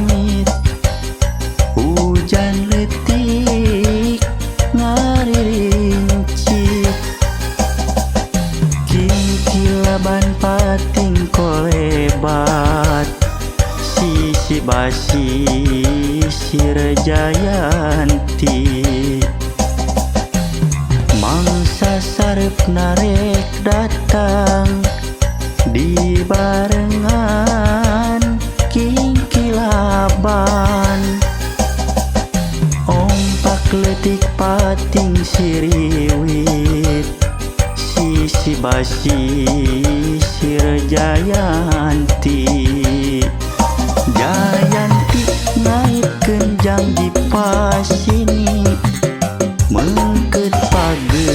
pamit. Hujan leutik ngaririncik, Kingkilaban pating kolebat. Sisi basi Sirjayanti, Mangsa sarep narek datang di barengan kingkilaban. Ompak leutik pating siriwit, Sisi basi Sirjayanti. Jayanti ngaitkeun janji pasini, Mengket page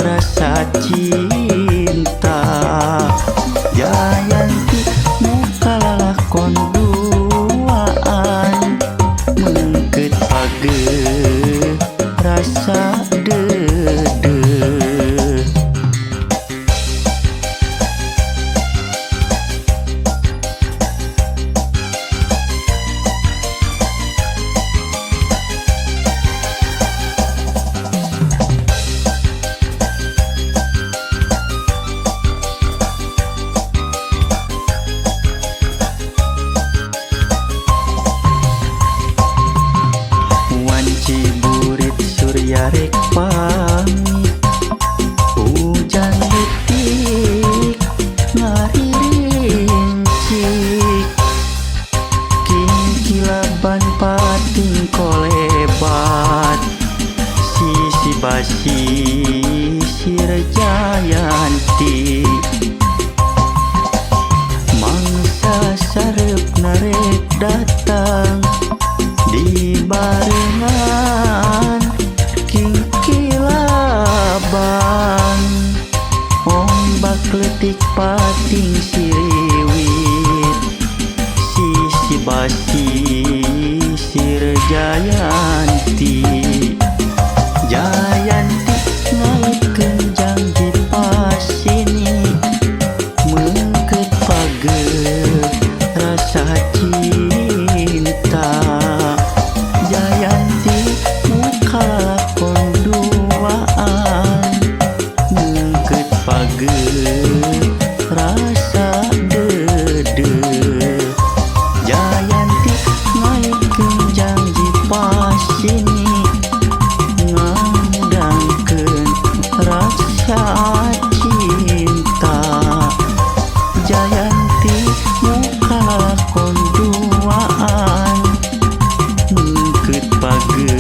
rasa cinta. Jayanti muka lalakon duaan, Mengket page rasa deudeuh. Wanci burit surya rek pamit, Hujan leutik ngaririncik, Kingkilaban pating kolebat. Sisi basi Sirjayanti, Mangsa sarep narek datang di barengan kingkilaban. Ombak leutik pating siriwit, Sisi basi Sirjayanti. Jayanti ngaitkeun janji pasini, Mengket page rasa cinta. Jayanti muka lalakon duaan, Mengket page rasa deudeuh. Jayanti ngaitkeun janji pasini, Ngamudangkeun rasa cinta. Jayanti muka lalakon duaan, Mengket page